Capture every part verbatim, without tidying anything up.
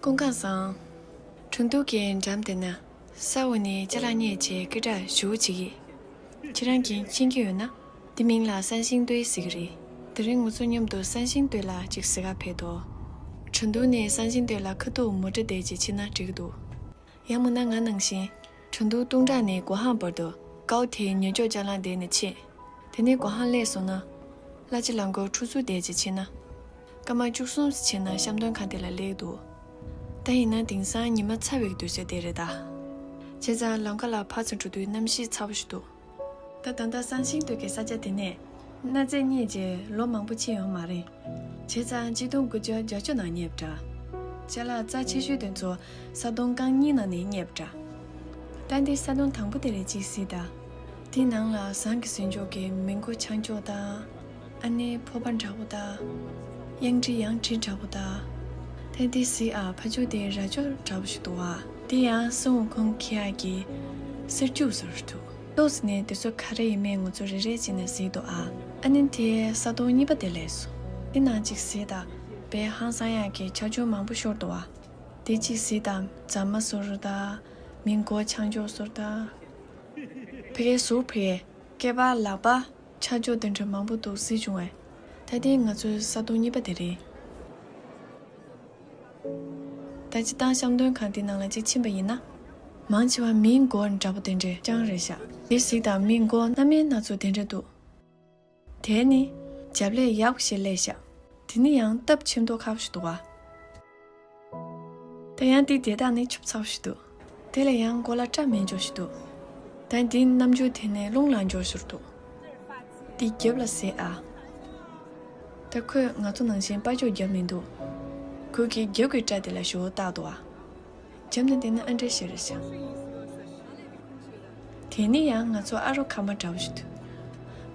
སྐུ་ཁམས་བཟང་། ཁྲུང་ཏུའུ་གི་འགྲམ་དེ་ན་ས་འོག་ནས་ཅ་ལག་རྙེད་བྱས་སྐད་གྲགས་ཞེ་པོ་བྱེད་ཀྱི། ཁྱེད་རང་གིས་མཁྱེན་གྱི་ཡོད་ན། དེ་མིང་ལ་三星堆ཟེར་གྱི་རེད། དེ་རིང་ང་ཚོ་མཉམ་དུ་三星堆ལ་ཅིག་གཟིགས་ག་ཕེབས་དོ། ཁྲུང་ཏུའུ་ནས་三星堆ལ་ཁ་ཐུག་མོ་ཊ་བསྡད་བྱས་ཕྱིན་ན་འགྲིག་གི་འདུག་ཡང་མིན་ན་ང་ནང་བཞིན་ཁྲུང་ཏུའུ་ཏུང་ཀྲང་ནས་གོ་ཧང་བར་དུ་ཀའོ་ཐེ་ཉལ་ཆོག་ལྕགས་ལམ་བསྡད་ནས་ཆས། དེ་ནས་གོ་ཧང་སླེབས་སོང་ན། གླ་ཆ་ལ་མགོ་ཁྲུ་ཚུར་བསྡད་བྱས་ཕྱིན་ན། སྐར་མ་བཅུ་གསུམ་ཙམ་ཕྱིན་ན་བཤམས་སྟོན་ཁང་དེ་ལ་སླེབས་འདུག་ད་ཡིན་ན་དེང་སང་ཉི་མ་ཚ་བའི་དུས་ཚོད་དེ་རེད་ད། བྱས་ཙང་ལམ་ཁ་ལ་ཕར་ཚུར་འགྲོ་དུས་གནམ་གཤིས་ཚ་པོ་ཞིག་འདུག་ད་ད་ལྟ་三星堆གི་ས་ཆ་དེ་ནས་གནའ་རྫས་རྙེད་རྗེས་ལོ་མང་པོ་ཕྱིན་ཡོད་མ་རེད། བྱས་ཙང་ཆིག་སྟོང་དགུ་བརྒྱ་བརྒྱད་ཅུ་ནང་རྙེད་པ་འདྲ། ཅ་ལག་རྩ་ཆེ་ཤོས་དེ་ཚོ་ས་དོང་རྐང་གཉིས་ནང་ནས་རྙེད་པ་འདྲ། ད་འདི་ས་དོང་དང་པོ་དེ་རེད་ཅེས་གཟིགས་དང་། དེའི་ནང་ལ་ཟངས་ཀྱི་ཟིན་ཆོག་གི་མི་མགོ་ཆག་ཆོག་དང་། ཨ་ནི་ཕོར་པ་འདྲ་པོ་དང་། གཡང་ཁྲི་གཡང་ཁྲི་འདྲ་པོ་དང་། ད་འདི་གཟིགས་ཨ། ཕ་ཆོས་དེ་ར་ཅོ་འདྲ་པོ་ཞིག་འདུག་ཨ། དེ་ཡང་སྲུང་ཁོང་ཁྱེད་ཀྱི་གསེར་ཆུ་ཟེར་འདུག་ཏོག་ཙམ་ནས་དེ་ཚོ་ག་རེ་ཡིན་མིན་ང་ཚོ་རེ་རེ་བྱས་ནས་གཟིགས་འདུག་ཨ། ཨ་ནི་དེ་ས་དོང་གཉིས་པ་དེ་སླེབས་སོང་། དེ་ནང་གཅིག་གཟིགས་དང་། དཔེ་ཧང་སང་ཡག་གི་ཆག་ཆོག་མང་པོ་ཤོར་འདུག་ཨ། དེ་གཅིག་གཟིགས་དང་། རྫ་མ་ཟུར་དང་། མི་མགོ་ཆག་ཆོག་ཟུར་དང་། ཕ་གི་ཟུར་ཕ་གི་སྐེད་པ་ལག་པ་ཆག་ཆོག་དེ་འདྲ་མང་པོ་འདུག་གཟིགས་བྱུང་བས། ད་དེ་ང་ཚོའི་ས་དོང་གཉིས་པ་དེ་རེད། ད་སྤྱིར་བཏང་བཤམས་སྟོན་ཁང་དེ་ནང་ལ་གཅིག་ཕྱིན་པ་ཡིན་ན། མང་ཆེ་བ་མིའི་མགོ་འདྲ་པོ་དེ་འདྲས་རྐྱང་རེད་ཤག་དེ་གཟིགས་དང་། མིའི་མགོ་སྣ་མིན་སྣ་ཚོགས་དེ་འདྲས་འདུག་དེ་ནི་རྒྱབ་ལས་ཡག་པོ་ཞིག་སླེབས་ཤག་དེ་ནི་ཡང་སྟབས་ཆེ་མདོག་ཁ་པོ་ཞིག་འདུག་བ། ད་ཡང་དེ་དེ་དག་ནི་ཆུབ་ཚ་པོ་ཞིག་འདུག་དེ་ལ་ཡང་མགོ་ལ་སྐྲ་མེད་འཇོག་ཞིག་འདུག་ད་འདིའི་རྣམ་འགྱུར་དེ་ནི་རླུང་ལངས་འཇོག་ཞིག་འདུག་དེ་རྒྱབ་ལ་ཟེར་ཨ། ད་ཁོས་ང་ཚོ་ནང་བཞིན་པ་ཅོག་རྒྱབ་མི་འདུག་ཁོས་ཀྱི་རྒྱབ་ཀྱི་སྐྲ་དེ་ལ་ཞོ་བཏགས་འདུག་ཨ། རྒྱབ་ནས་བལྟས་ན་ཨ་འདྲ་ཞིག་རེད་ཤག་དེ་ནི་ཡང་ང་ཚོ་ཨ་རོ་ཁ་མ་འདྲ་པོ་ཞིག་འདུག་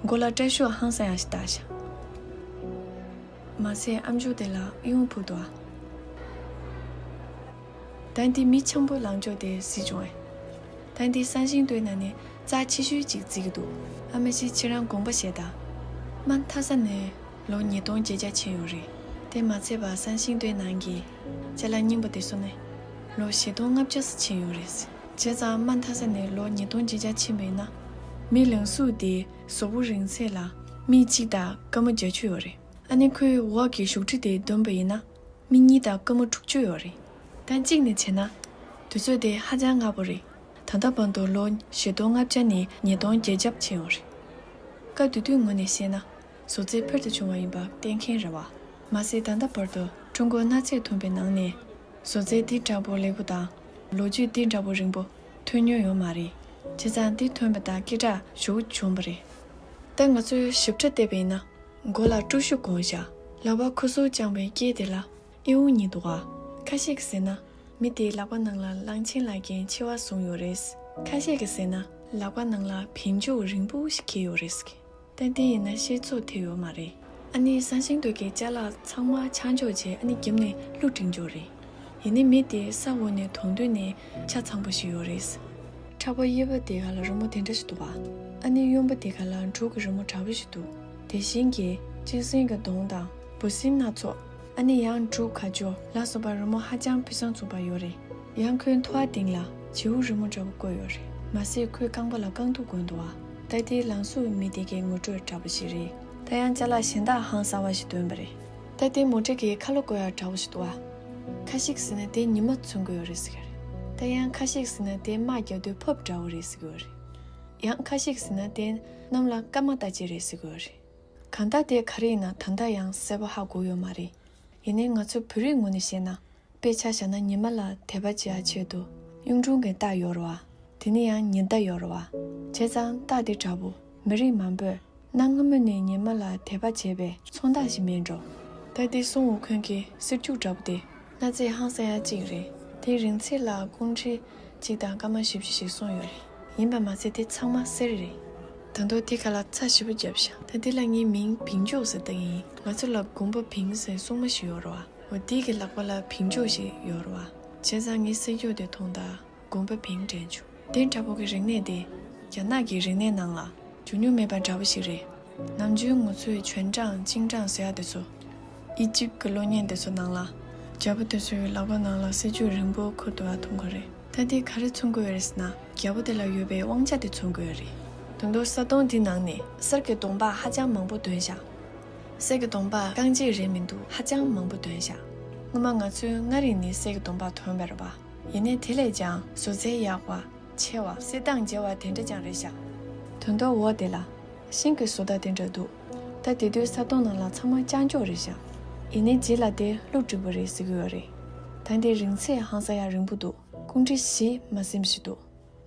མགོ་ལ་སྐྲ་ཤོག་ཧང་སང་ཡག་ཞིག་བཏགས་ཤག་མ་ཟད་ཨམ་ཅོག་དེ་ལ་གཡུ་བུ་དོ། ད་འདི་མི་འཆམ་པོ་ལངས་ཕྱོགས་དེ་གཟིགས་བྱུང་བས། ད་འདི་三星堆ནང་ནས་རྩ་ཆེ་ཤོས་ཅིག་བརྩི་གི་འདུག་ཨ་མ་ཞིག་ཁྱེད་རང་དགོངས་པ་བཞེས་དང་། མ་མཐའ་ས་ནས་ལོ་ཉིས་སྟོང་བརྒྱད་བརྒྱ་ཕྱིན་ཡོད་རེད། དེ་མ་ཚད་པ་三星堆ནང་གི་ཅ་ལག་རྙིང་པ་དེ་ཚོ་ནས་ལོ་བཞི་སྟོང་ལྔ་བརྒྱ་ཙམ་ཕྱིན་ཡོད་རེད། བྱས་ཙང་མ་མཐའ་ས་ནས་ལོ་ཉིས་སྟོང་བརྒྱད་བརྒྱ་ཕྱིན་པ་ཡིན་ན། མི་ལངས་གཟུགས་དེ་གཟུགས་པོ་རིང་ཚད་ལ་མི་གཅིག་དང་སྐར་མ་བརྒྱད་ཅུ་ཡོད་རེད། ཨ་ནི་ཁོའི་འོག་གི་བཞུགས་ཁྲི་དེ་བསྡོམས་པ་ཡིན་ན་མི་གཉིས་དང་སྐར་མ་དྲུག་ཅུ་ཡོད་རེད། ད་གཅིག་ནས་བྱས་ན་དུས་ཚོད་དེ་ཧ་ཅང་སྔ་པོ་རེད། ད་ལྟ་བར་དུ་ལོ་བཞི་སྟོང་ལྔ་བརྒྱ་ནས་ཉིས་སྟོང་བརྒྱད་བརྒྱ་ཕྱིན་ཡོད་རེད། སྐབས་དེ་དུས་ངོས་ནས་བཤད་ན་བཟོ་རྩལ་འཕེལ་དུ་བྱུང་བ་ཡིན་པ་གཏན་འཁེལ་རེད་བ། མ་ཟད་ད་ལྟ་བར་དུ་ཀྲུང་གོ་གནའ་རྫས་ཐོན་པའི་ནང་ནས་བཟོ་རྩལ་འདི་འདྲ་པོ་ལེགས་པོ་དང་ལོ་རྒྱུས་འདི་འདྲ་པོ་རིང་པོ་ཐོན་མྱོང་ཡོད་མ་རེད། བྱས་ཙང་འདི་ཐོན་པ་དང་སྐད་གྲགས་ཞེ་པོ་བྱུང་བ་རེད། ད་ང་ཚོས་ཞིབ་ཕྲ་བལྟས་པ་ཡིན་ན། མགོ་ལ་ཀྲུ་ཤུ་གོན་ཤག་ལག་པ་ཁུ་སུར་བརྐྱངས་པའི་སྐེ་དེ་ལ་གཡུ་གཉིས་འདུག་ག་ཁ་ཤས་ཀྱིས་ཟེར་ན་མི་དེའི་ལག་པ་ནང་ལ་གླང་ཆེན་ལག་རྒྱན་ཆེ་བ་བཟུང་ཡོད་རེད། ཁ་ཤས་ཀྱིས་ཟེར་ན་ལག་པ་ནང་ལ་བེང་ཆུང་རིང་པོ་ཞིག་འཁྱེར་ཡོད་རེད། ད་འདི་ཡིན་ན་ཤེས་ཚོད་ཐེབས་ཡོད་མ་རེད། ཨ་ནི་三星堆གི་ཅ་ལག་ཚང་མ་ཆག་འཇོག་བྱས། ཨ་ནི་རྒྱབ་ནས་གླུ་བསྒྲིགས་འཇོག་རེད། ཡིན་ནའི་མི་དེ་ས་འོག་ནས་དོང་དུས་ནས་ཆ་ཚང་པོ་ཞིག་ཡོད་རེད། ཕྲག་པ་གཡས་པ་དེ་ག་ལ་རི་མོ་དེ་འདྲ་ཞིག་འདུག་ག་ཨ་ནི་གཡོན་པ་དེ་ག་ལ་འབྲུག་གི་རི་མོ་འདྲ་པོ་ཞིག་འདུག་དེ་བཞིན་གྱི་གཅན་གཟན་གྱི་གདོང་དང་འབུ་སྲིན་སྣ་ཚོགས། ཨ་ནི་ཡང་འབྲུག་ག་ཅོ་ལ་སོགས་པ་རི་མོ་ཧ་ཅང་ཕུན་སུམ་ཚོགས་པ་ཡོད་རེད། ཡང་ཁོའི་ཐོ་བ་སྟེང་ལ་བྱིའུ་རི་མོ་འདྲ་པོ་བཀོད་ཡོད་རེད། མ་ཟད་ཁོའི་རྐང་པ་ལ་རྐང་ཐུག་གོན་འདུག་ག་ད་དེ་ལངས་གཟུགས་མི་དེ་གའི་ངོ་སྤྲོད་འདྲ་པོ་ཞིག་རེད། ད་ཡང་ཅ་ལག་གཞན་དག་ཧང་སང་བ་ཞིག་ཐོན་པ་རེད། ད་དེ་མོ་ཊ་གི་ཁ་ལོ་བསྐོར་ཡག་འདྲ་པོ་ཞིག་འདུག་ག་ཁ་ཤས་ཀྱིས་ཟེར་ན་དེ་ཉི་མ་མཚོན་གྱི་ཡོད་རེད་ཟེར་གྱི་རེད། ད་ཡང་ཁ་ཤས་ཀྱིས་ཟེར་ན་དེ་དམག་རྒྱག་དུས་ཕབ་འདྲ་པོ་རེད་ཟེར་གྱི་ཡོད་རེད། ཡང་ཁ་ཤས་ཀྱིས་ཟེར་ན་དེ་གནམ་ལ་སྐར་མ་ལྟ་ཅེས་རེད་ཟེར་གྱི་ཡོད་རེད། གང་ལྟར་དེ་ག་རེ་ཡིན་ན་ད་ལྟ་ཡང་གསལ་པོ་ཧ་གོ་ཡོད་མ་རེད། ཡིན་ནའི་ང་ཚོ་བོད་རིགས་ངོས་ནས་བཤད་ན། དཔེ་ཆ་བཞག་ན་ཉི་མ་ལ་དད་པ་བྱེད་ཡག་ཆེད་དུ་གཡུང་དྲུང་གི་རྟགས་ཡོད་རེད་བ། དེ་ནས་ཡང་ཉི་ཟླ་ཡོད་རེད་བ། བྱས་ཙང་རྟགས་དེ་འདྲ་པོ་མི་རིགས་མང་པོས་གནའ་སྔ་མོ་ནས་ཉི་མ་ལ་དད་པ་བྱེད་པའི་མཚོན་རྟགས་ཤིག་མིན་འགྲོ། ད་དེ་སྲུང་འོག་ཁོན་གྱི་གསེར་འགྱུར་འདྲ་པོ་དེ་གནའ་རྫས་ཧང་སང་ཡག་གཅིག་རེད། དེ་རིང་ཚད་ལ་ཀུང་ཧྲི་གཅིག་དང་སྐར་མ་བཞི་བཅུ་ཞིག་སོང་ཡོད་རེད། ཡིན་པ་མ་ཟད་དེ་ཚང་མ་གསེར་རེད། ད་དུང་དེ་ཁ་ལ་ཚྭ་ཞེ་པོ་བརྒྱབ་ཤག་ད་དེ་ལ་ངས་མིང་བིང་ཅོག་ཟེར་བཏགས་ཡིན། ང་ཚོ་ལ་དགོན་པ་བིང་ཟེར་སྲུང་མ་ཞིག་ཡོད་རེད་བ། འོ་དེ་གི་ལག་པ་ལ་བིང་ཅོག་ཞིག་ཡོད་རེད་བ། བྱས་ཙང་ངས་གསེར་འགྱུར་དེ་མཐོང་དུས་དགོན་པ་བིང་དྲན་བྱུང་། དེ་འདྲ་པོ་གི་རིག་གནས་དེ་རྒྱ་ནག་གི་རིག་གནས་ནང་ལ་འབྱུང་མྱོང་མེད་པ་འདྲ་པོ་ཞིག་རེད། ནམ་རྒྱུན་ང་ཚོས་ཆོན་ཀྲང་ཅིང་ཀྲང་ཟེར་ཡག་དེ་ཚོ། ཨི་ཇིབ་གི་གློག་བརྙན་དེ་ཚོ་ནང་ལ་ རྒྱལ་པོ་དེ་ཚོའི་ལག་པ་ནང་ལ་གསེར་ཆུ་རིང་པོ་ཁུར་འདུག་པ་མཐོང་གི་རེད། ད་དེ་ག་རེ་མཚོན་གྱི་ཡོད་རེད་ཟེར་ན། རྒྱལ་པོ་དེ་ལ་ཡོད་པའི་དབང་ཆ་དེ་མཚོན་གྱི་ཡོད་རེད། ད་དུང་ས་དོང་དེའི་ནང་ནས་གསེར་གྱི་སྡོང་པ་ཧ་ཅང་མང་པོ་ཐོན་ཤག་གསེར་གྱི་སྡོང་པ་རྐང་གཅིག་རེད་མི་འདུག་ཧ་ཅང་མང་པོ་ཐོན་ཤག་སྔོན་མ་ང་ཚོས་སྔར་ཡིན་ནའི་གསེར་གྱི་སྡོང་པ་ཐོན་པ་རེད་པ། ཡིན་ནའི་དེ་ལས་ཀྱང་བཟོ་རྩལ་ཡག་པ། ཆེ་བ། གསེར་དང་མཇལ་བ་དེ་འདྲ་ཅང་རེད་ཤག་ད་དུང་འོག་དེ་ལ་ཤིང་གི་བཟོ་ལྟ་དེ་འདྲ་འདུག་ད་དེ་དུས་ས་དོང་ནང་ལ་ཚང་མ་ལྕགས་སྒྱོགས་རེད་ཤག་ཡིན་ནའི་རྗེས་ལ་དེ་ཀླུ་བྲིས་པ་རེད་ཟེར་གྱི་ཡོད་རེད། ད་དེ་རིང་ཚད་ཧང་སང་ཡ་རིང་པོ་འདུག་ཁོང་ཁྲི་བཞི་མ་ཟིན་ཞིག་འདུག་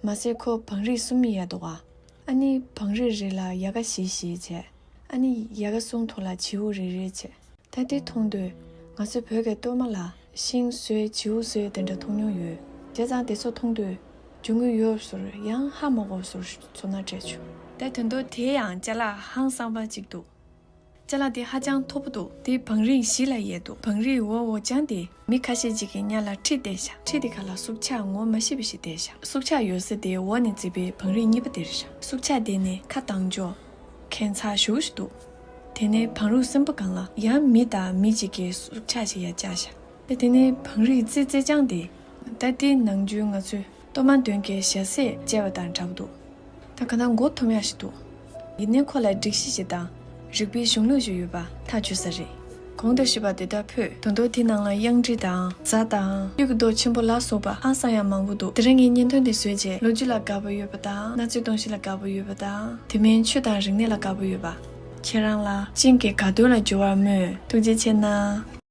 མ་ཟད་ཁོ་བང་རིས་གསུམ་ཡ་འདུག་ག་ཨ་ནི་བང་རིས་རེ་ལ་ཡལ་ག་བཞི་བཞི་བྱས། ཨ་ནི་ཡལ་ག་གསུམ་ཐོག་ལ་བྱིའུ་རེ་རེ་བྱས། ད་དེ་མཐོང་དུས་ང་ཚོ་བོད་ཀྱི་གཏོར་མ་ལ་ཤིང་བཟོས་བྱིའུ་བཟོས་དེ་འདྲ་མཐོང་མྱོང་ཡོད། བྱས་ཙང་དེ་ཚོ་མཐོང་དུས་རྒྱུ་དངོས་ཡོད་བཟོ་འདྲ་ཡང་ཧ་མ་གོ་བཟོ་འདྲ་ཚོར་སྣང་སྤྲད་བྱུང་། ད་དོན་དུ་དེ་ཡང་ཅ་ལག་ཧང་སངས་པ་ཅིག་འདུག་ཅ་ལག་དེ་ཧ་ཅང་མཐོ་པོ་འདུག་དེ་བང་རིས་བཞི་ལ་ཡས་འདུག་བང་རིས་འོག་འོག་ཅང་དེ་མི་ཁ་ཤས་ཅིག་གིས་གཉའ་ལ་ཁྲི་བཏེགས་ཤག་ཁྲི་དེ་ཁ་ལ་སྲོག་ཆགས་ངོ་མ་ཤེས་པ་ཞིག་བཏེགས་ཤག་སྲོག་ཆགས་ཡོད་ས་དེ་འོག་ནས་བརྩིས་པའི་བང་རིས་གཉིས་པ་དེ་རེད་ཤག་སྲོག་ཆགས་དེ་ནི་ཁ་གདངས་ལྕོག་ཁྱད་མཚར་ཞེ་པོ་ཞིག་འདུག་དེ་ནས་བང་རིས་གསུམ་པ་སྒང་ལ་ཡང་མི་དང་མི་གཅིག་གིས་སྲོག་ཆགས་ཤིག་ཡར་བཅག་ཤག་དེ་ནས་བང་རིས་རྩེ་རྩེ་རྐྱང་དེ། ད་དེའི་ནང་ཆུ་ང་ཚོས་གཏོར་མ་འདོན་མཁན་ཞལ་ཟས་བཅལ་བ་དང་འདྲ་པོ་འདུག་ད་ག་ན་མགོ་འཐོམ་ཡག་ཞིག་འདུག་ཡིན་ནའི་ཁོ་ལ་སྒྲིག་གཞི་ཞིག་དང་རིག་པའི་གཞུང་ལུགས་ཤིག་ཡོད་པ་ཐག་ཆོད་ས་རེད། གོང་དུ་ཞུས་པ་དེ་ལྟར་ཕུད་དོན་དུ་དེའི་ནང་ལ་གཡང་ཁྲི་དང་རྫ་དང་གཡུ་གི་རྡོ་ཆེན་པོ་ལ་སོགས་པ་ཧང་སང་ཡག་མང་པོ་འདུག་དེ་རིང་ངས་བརྙན་ཐུང་འདི་བཟོས་རྗེས་ལོ་རྒྱུས་ལ་དགའ་པོ་ཡོད་པ་དང་གནའ་རྫས་སྟོང་བཤད་ལ་དགའ་པོ་ཡོད་པ་དང་དེ་མིན་ཆོས་དང་རིག་གནས་ལ་དགའ་པོ་ཡོད་པ། ཁྱེད་རང་ལ་ཅིང་གི་ག་དོན་ལ་འབྱོར་བར་སྨོན། ཐུགས་རྗེ་ཆེ་གནང་།